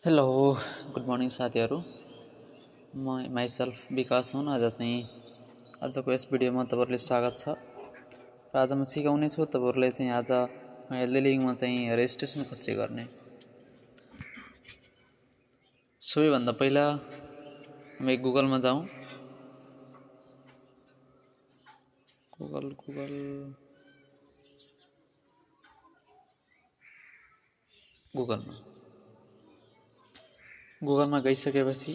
Hello good morning साथीहरू। म myself विकास हुन्। आजको यस भिडियोमा तपाईहरुले स्वागत छ। र आज म सिकाउने छु तपाईहरुले चाहिँ आज हेल्दी लिभिङमा चाहिँ रेजिस्ट्रेसन कसरी गर्ने। सबैभन्दा पहिला हामी गुगलमा जाउँ। गुगलमा गइसकेपछि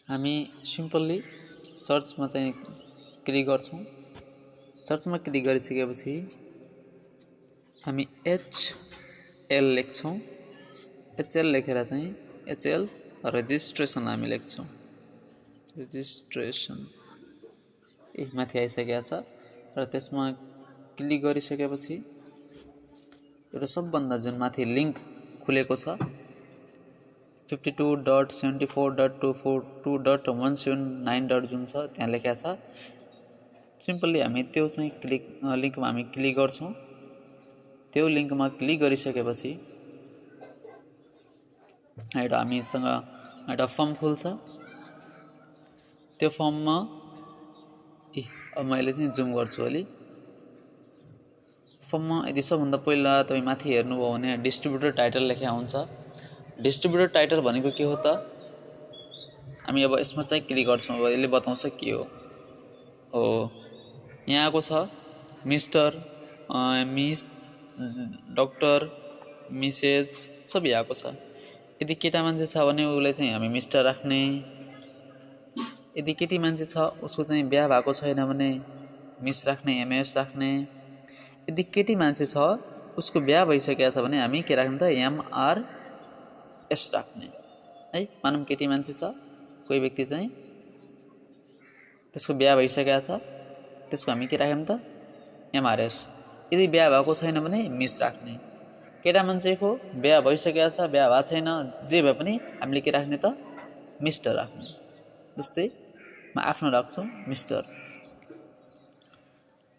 हामी सिम्पली सर्चमा चाहिँ क्लिक गर्छौं। सर्चमा क्लिक गरिसकेपछि हामी HL लेख्छौं। HL लेखेर चाहिँ HL रेजिस्ट्रेसन हामी लेख्छौं। रेजिस्ट्रेसन माथि आइसकेको छ र त्यसमा क्लिक गरिसकेपछि एउटा सबभन्दा जुन माथि लिंक खुलेको छ 52.74.242.179. जुन छ त्यहाँ लेखेको छ। सिम्पली हामी त्यो चाहिँ लिंकमा हामी क्लिक गर्छौं। त्यो लिंकमा क्लिक गरिसकेपछि हामीसँग एउटा फर्म खुल्छ। त्यो फर्ममा अब मैले चाहिँ जुम गर्छु अलि। फर्ममा यदि सबभन्दा पहिला तपाई माथि हेर्नुभयो भने डिस्ट्रिब्युटर टाइटल लेखेको हुन्छ। डिस्ट्रिब्युटर टाइटल भनेको के हो त? हामी अब यसमा चाहिँ क्लिक गर्छौं। अब यसले बताउँछ के हो। यहाँको छ मिस्टर, मिस, डाक्टर, मिसेस सब यहाँको छ। यदि केटा मान्छे छ भने उले चाहिँ हामी मिस्टर राख्ने। यदि केटी मान्छे छ उसको चाहिँ बिहे भएको छैन भने मिस राख्ने, एमएस राख्ने। यदि केटी मान्छे छ उसको बिहे भइसकेको छ भने हामी के राख्ने त MRS राख्ने है। मानौं केटी मान्छे छ कोही व्यक्ति चाहिँ त्यसको बिहे भइसकेको छ त्यसको हामी के राख्यौं त MRS। यदि बिहे भएको छैन भने मिस राख्ने। केटा मान्छेको बिहे भइसकेको छ बिहे भएको छैन जे भए पनि हामीले के राख्ने त मिस्टर राख्ने। जस्तै म आफ्नो राख्छु मिस्टर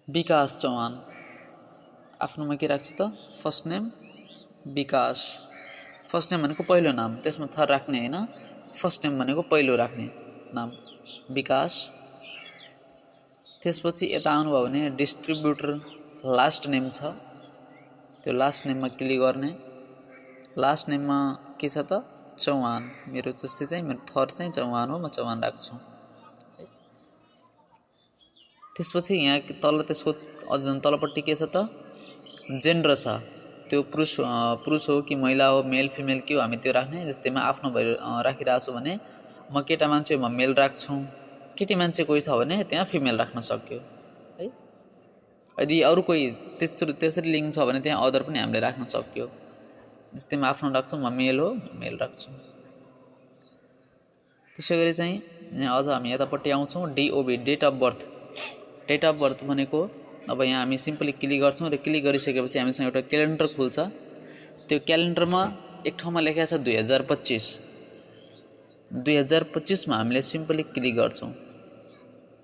विकास चौहान। आफ्नोमा के राख्छु त फर्स्ट नेम विकास। फर्स्ट नेम भनेको पहिलो नाम, त्यसमा थर राख्ने हैन। फर्स्ट नेम भनेको पहिलो राख्ने नाम विकास। त्यसपछि यता आउनुभयो भने डिस्ट्रिब्युटर लास्ट नेम छ। त्यो लास्ट नेममा क्लिक गर्ने। लास्ट नेममा के छ त चौहान। मेरो जस्तै चाहिँ मेरो थर चाहिँ चौहान हो, म चौहान राख्छु। त्यसपछि यहाँ तल त्यसको अझ तलपट्टि के छ त जेन्डर छ। त्यो पुरुष हो कि महिला हो, मेल फिमेल के हो हामी त्यो राख्ने। जस्तै म आफ्नो राखिरहेछु भने म केटा मान्छे म मेल राख्छु। केटी मान्छे कोही छ भने त्यहाँ फिमेल राख्न सक्यो है। यदि अरु कोही त्यसरी लिंक छ भने त्यहाँ अदर पनि हामीले राख्न सक्यो। जस्तै म आफ्नो राख्छु, म मेल हो, मेल राख्छु। त्यसैगरी चाहिँ यहाँ अझ हामी यतापट्टि आउँछौं DOB date of birth. Date of birth भनेको अब यहाँ हामी सिम्पली क्लिक गर्छौं र क्लिक गरिसकेपछि हामीसँग एउटा क्यालेन्डर खुल्छ। त्यो क्यालेन्डरमा एक ठाउँमा लेखेको छ 2025। 2025 मा हामीले सिम्पली क्लिक गर्छौं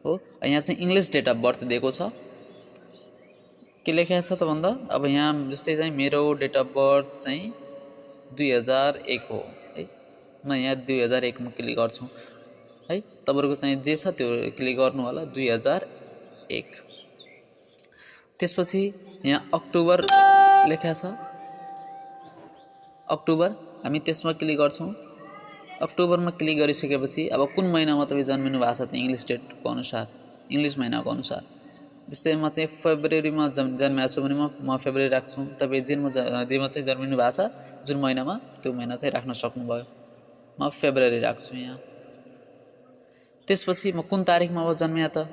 हो। यहाँ चाहिँ इंग्लिश डेट अफ बर्थ दिएको छ। के लेखेको छ त भन्दा अब यहाँ जस्तै चाहिँ मेरो डेट अफ बर्थ चाहिँ 2001 हो है। म यहाँ 2001 मा क्लिक गर्छु है। तपाईहरुको चाहिँ जे छ त्यो क्लिक गर्नु होला 2001। त्यसपछि यहाँ अक्टोबर लेखेको छ। अक्टोबर हामी त्यसमा क्लिक गर्छौं। अक्टोबरमा क्लिक गरिसकेपछि अब कुन महिनामा तपाई जन्मिनु भएको छ त इंग्लिश डेटको अनुसार, इंग्लिश महिनाको अनुसार। जस्तै म चाहिँ फेब्रुअरीमा जन्मेको छु भने म फेब्रुअरी राख्छु। तपाई जेमा चाहिँ जन्मिनु भएको छ जुन महिनामा त्यो महिना चाहिँ राख्न सक्नुभयो। म फेब्रुअरी राख्छु यहाँ। त्यसपछि म कुन तारिखमा अब जन्मिया त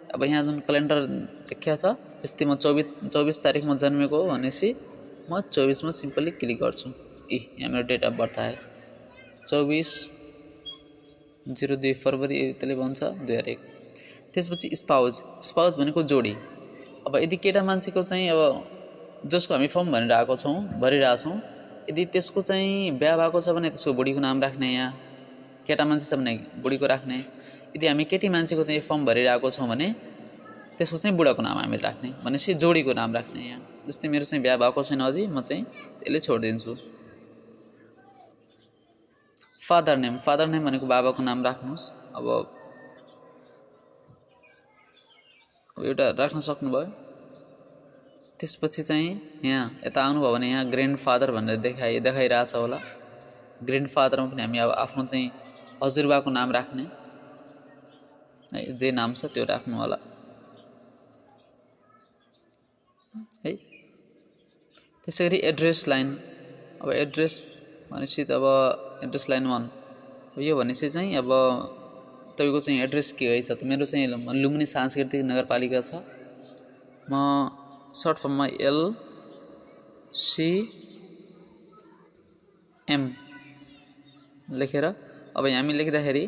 अब यहाँ जुन क्यालेन्डर देखिया छ जस्तै म 24 तारिखमा जन्मेको हो भनेसी म 24 मा सिम्पली क्लिक गर्छु। यहाँ मेरो डेट अफ बर्थ आयो 24/02 फरवरी त्यसले भन्छ 2001। त्यसपछि स्पाउस भनेको जोडी। अब यदि केटा मान्छेको चाहिँ अब जसको हामी फर्म भरिरहेछौं यदि त्यसको चाहिँ बिहे भएको छ भने त्यसको बुढीको नाम राख्ने। यहाँ केटा मान्छे छ भने बुढीको राख्ने। यदि हामी केटी मान्छेको चाहिँ फर्म भरिरहेको छौं भने त्यसको चाहिँ बुढाको नाम हामी राख्ने भनेसी जोडीको नाम राख्ने। यहाँ जस्तै मेरो चाहिँ बिहे भएको छैन अझै म चाहिँ यसले छोड्दिन्छु। फादर नेम भनेको बाबाको नाम राख्नुहोस्। अब एउटा राख्न सक्नुभयो। त्यसपछि चाहिँ यहाँ यता आउनुभयो भने यहाँ ग्रान्डफादर भनेर देखाइरहेछ होला। ग्रान्डफादरमा पनि हामी अब आफ्नो चाहिँ हजुरबाको नाम राख्ने है, जे नाम छ त्यो राख्नु होला है। त्यसैगरी एड्रेस लाइन। अब एड्रेस भनेपछि त अब एड्रेस लाइन 1 यो भनेपछि चाहिँ अब तपाईको चाहिँ एड्रेस के है छ त मेरो चाहिँ लुम्बिनी सांस्कृतिक नगरपालिका छ। म सर्ट फर्ममा LCM लेखेर अब हामी लेख्दाखेरि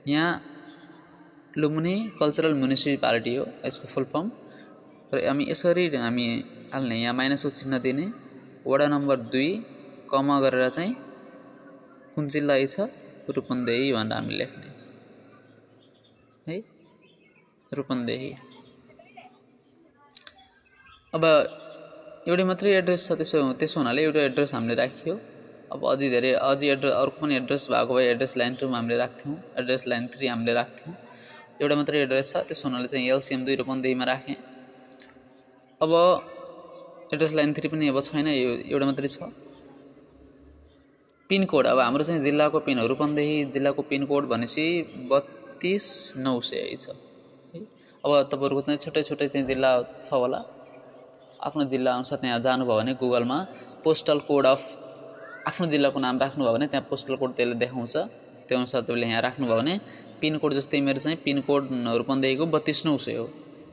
यहाँ लुम्बिनी कल्चरल म्युनिसिपालिटी हो यसको फुल फर्म। र हामी यसरी हामी हाल्ने यहाँ माइनसको चिन्ह दिने। वडा नम्बर 2 कमा गरेर चाहिँ कुन जिल्ला छ रूपन्देही भनेर हामी लेख्ने है, रूपन्देही। अब एउटै मात्रै एड्रेस छ, त्यसो हुनाले एउटा एड्रेस हामीले राखियो। अब अझै एड्रेस अर्को पनि एड्रेस भएको भए एड्रेस लाइन 2 मा हामीले राख्थ्यौँ, एड्रेस लाइन 3 हामीले राख्थ्यौँ। एउटा मात्रै एड्रेस छ, त्यसो हुनाले चाहिँ LCM 2 रूपन्देहीमा राखेँ। अब एड्रेस लाइन 3 पनि अब छैन, एउटा मात्रै छ। पिनकोड अब हाम्रो चाहिँ जिल्लाको पिन हो, रूपन्देही जिल्लाको पिनकोड भनेपछि 32900 छ है। अब तपाईहरुको चाहिँ छुट्टै चाहिँ जिल्ला छ होला, आफ्नो जिल्ला अनुसार त्यहाँ जानुभयो भने गुगलमा पोस्टल कोड अफ आफ्नो जिल्लाको नाम राख्नुभयो भने त्यहाँ पोस्टल कोड त्यसले देखाउँछ। त्यो अनुसार तपाईले यहाँ राख्नुभयो भने पिनकोड जस्तै मेरो चाहिँ पिनकोड रूपन्देहीको 32900 हो।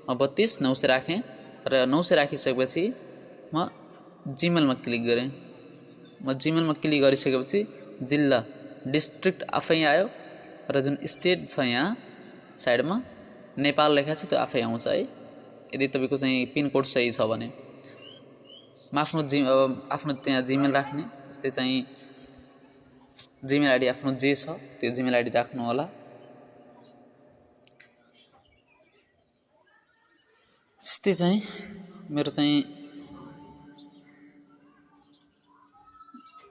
म 32900 राखेँ र 900 राखिसकेपछि म जिमेलमा क्लिक गरेँ। म जिमेलमा क्लिक गरिसकेपछि जिल्ला डिस्ट्रिक्ट आफै आयो र जुन स्टेट छ यहाँ साइडमा नेपाल लेखेको छ त्यो आफै आउँछ है, यदि तपाईको चाहिँ पिनकोड सही छ भने। म आफ्नो त्यहाँ जिमेल राख्ने, जस्तै चाहिँ जिमेल आइडी आफ्नो जे छ त्यो जिमेल आइडी राख्नु होला। त्यस्तै चाहिँ मेरो चाहिँ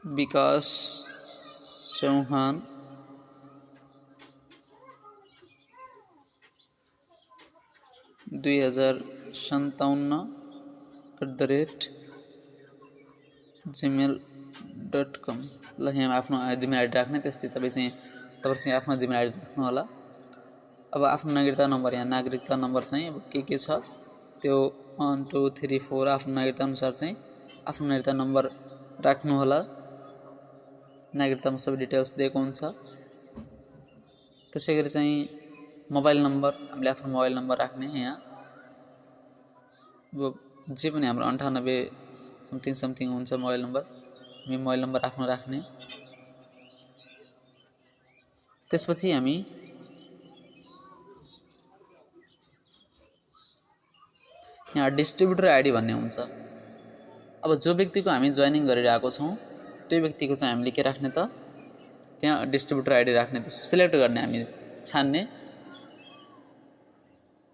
विकास चौहान @gmail.com ल यहाँ आफ्नो जिमेल आइडी राख्ने। त्यस्तै तपाईँ चाहिँ आफ्नो जिमेल आइडी राख्नु होला। अब आफ्नो नागरिकता नम्बर, यहाँ नागरिकता नम्बर चाहिँ अब के छ त्यो 1 2 3 4 आफ्नो नागरिकता अनुसार चाहिँ आफ्नो नागरिकता नम्बर राख्नु होला। नागरिकतामा सबै डिटेल्स दिएको हुन्छ। त्यसैगरी चाहिँ मोबाइल नम्बर, हामीले आफ्नो मोबाइल नम्बर राख्ने। यहाँ अब जे पनि हाम्रो 98 समथिङ हुन्छ मोबाइल नम्बर, हामी मोबाइल नम्बर राख्ने। त्यसपछि हामी यहाँ डिस्ट्रिब्युटर आइडी भन्ने हुन्छ। अब जो व्यक्तिको हामी जोइनिङ गरिरहेको छौँ त्यो व्यक्तिको चाहिँ हामीले के राख्ने त त्यहाँ डिस्ट्रिब्युटर आइडी राख्ने। त्यसो सिलेक्ट गर्ने, हामी छान्ने।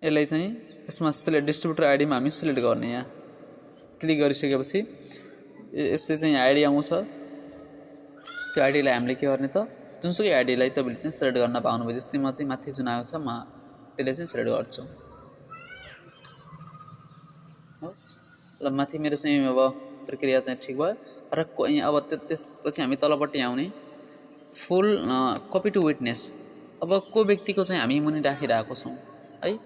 यसलाई चाहिँ यसमा डिस्ट्रिब्युटर आइडीमा हामी सिलेक्ट गर्ने। यहाँ क्लिक गरिसकेपछि यस्तै चाहिँ आइडी आउँछ। त्यो आइडीलाई हामीले के गर्ने त जुनसुकै आइडीलाई तपाईले चाहिँ सिलेक्ट गर्न पाउनुभयो। जस्तै म चाहिँ माथि जुन आएको छ म त्यसले चाहिँ सिलेक्ट गर्छु हो। ल माथि मेरो चाहिँ अब प्रक्रिया चाहिँ ठिक भयो र अब त्यसपछि हामी तलपट्टि आउने फुल कपी टु विटनेस। अब को व्यक्तिको चाहिँ हामी मुनि राखिरहेको छौँ है,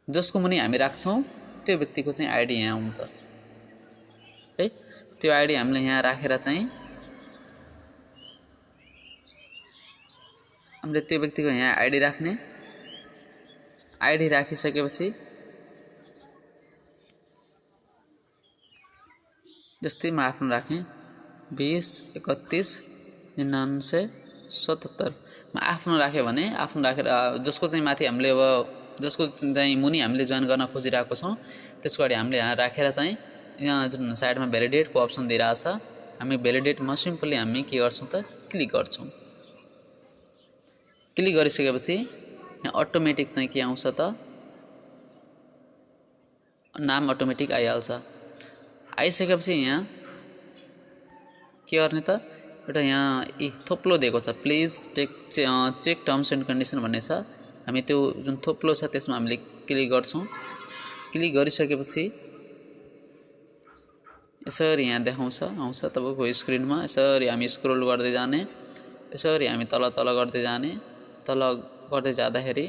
जसको मुनि हामी राख्छौँ त्यो व्यक्तिको चाहिँ आइडी यहाँ हुन्छ है। त्यो आइडी हामीले यहाँ राखेर चाहिँ हामीले त्यो व्यक्तिको यहाँ आइडी राख्ने। आइडी राखिसकेपछि जस्तै म आफ्नो राखेँ 20 31 99 77। म आफ्नो राख्यो भने आफ्नो राखेर जसको चाहिँ माथि हामीले अब जसको चाहिँ मुनि हामीले जोइन गर्न खोजिरहेको छौँ त्यसको अगाडि हामीले यहाँ राखेर चाहिँ यहाँ जुन साइडमा भ्यालिडेटको अप्सन दिइरहेछ हामी भ्यालिडेटमा सिम्पली हामी के गर्छौँ त क्लिक गर्छौँ। क्लिक गरिसकेपछि यहाँ अटोमेटिक चाहिँ के आउँछ त नाम अटोमेटिक आइहाल्छ। आइसकेपछि यहाँ के गर्ने त एउटा यहाँ थोप्लो दिएको छ please check terms and condition भन्ने छ। हामी त्यो जुन थोप्लो छ त्यसमा हामीले क्लिक गर्छौँ। क्लिक गरिसकेपछि यसरी यहाँ देखाउँछ आउँछ तपाईँको स्क्रिनमा। यसरी हामी स्क्रोल गर्दै जाने, यसरी हामी तल तल गर्दै जाने। तल गर्दै जाँदाखेरि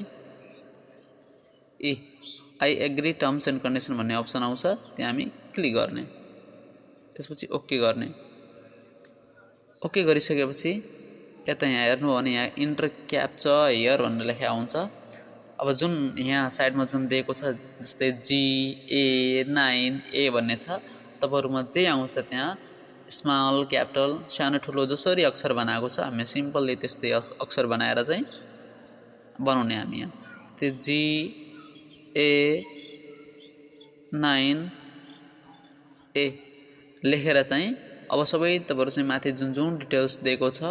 I agree terms and condition भन्ने अप्सन आउँछ, त्यहाँ हामी क्लिक गर्ने। त्यसपछि ओके गर्ने। ओके गरिसकेपछि यता यहाँ हेर्नु हो भने यहाँ इन्टर क्याप्चा हियर भनेर लेखेको हुन्छ। अब जुन यहाँ साइडमा जुन दिएको छ जस्तै GA9A भन्ने छ, तपाईँहरूमा जे आउँछ त्यहाँ स्मल क्यापिटल सानो ठुलो जसरी अक्षर बनाएको छ हामी सिम्पलली त्यस्तै अक्षर बनाएर चाहिँ बनाउने। हामी यहाँ जस्तै GA9A लेखेर चाहिँ अब सबै तपाईँहरू चाहिँ माथि जुन जुन डिटेल्स दिएको छ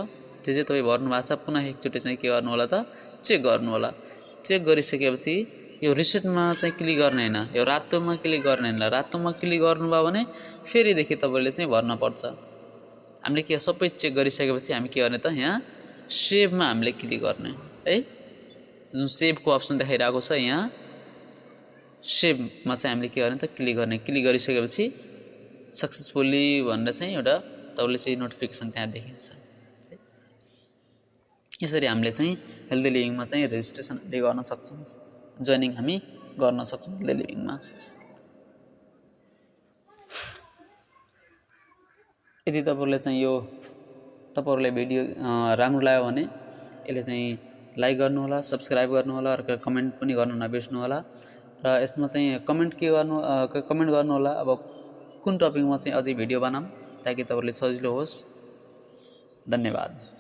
त्यो चाहिँ तपाईँ भर्नु भएको छ। पुनः एकचोटि चाहिँ के गर्नु होला त चेक गर्नु होला। चेक गरिसकेपछि यो रिसेटमा चाहिँ क्लिक गर्ने हैन, यो रातोमा क्लिक गर्ने हैन। रातोमा क्लिक गर्नुभयो भने फेरिदेखि तपाईँले चाहिँ भर्न पर्छ। हामीले के सबै चेक गरिसकेपछि हामी के गर्ने त यहाँ सेभमा हामीले क्लिक गर्ने है। जुन सेभको अप्सन देखाइरहेको छ यहाँ सेभमा चाहिँ हामीले के गर्ने त क्लिक गर्ने। क्लिक गरिसकेपछि सक्सेसफुली भनेर चाहिँ एउटा तपाईँले चाहिँ नोटिफिकेसन त्यहाँ देखिन्छ। यसरी हामीले चाहिँ हेल्दी लिभिङमा चाहिँ रेजिस्ट्रेसन गर्न सक्छौँ, जोइनिङ हामी गर्न सक्छौँ हेल्दी लिभिङमा। यदि तपाईँहरूले चाहिँ यो तपाईँहरूले भिडियो राम्रो लाग्यो भने यसले चाहिँ लाइक गर्नु होला, सब्स्क्राइब गर्नु होला र कमेन्ट पनि गर्नु नबिर्स्नु होला। र यसमा चाहिँ कमेन्ट गर्नु होला अब कुन टपिकमा चाहिँ अझै भिडियो बनाऊँ ताकि तपाईँहरूले सजिलो होस्। धन्यवाद।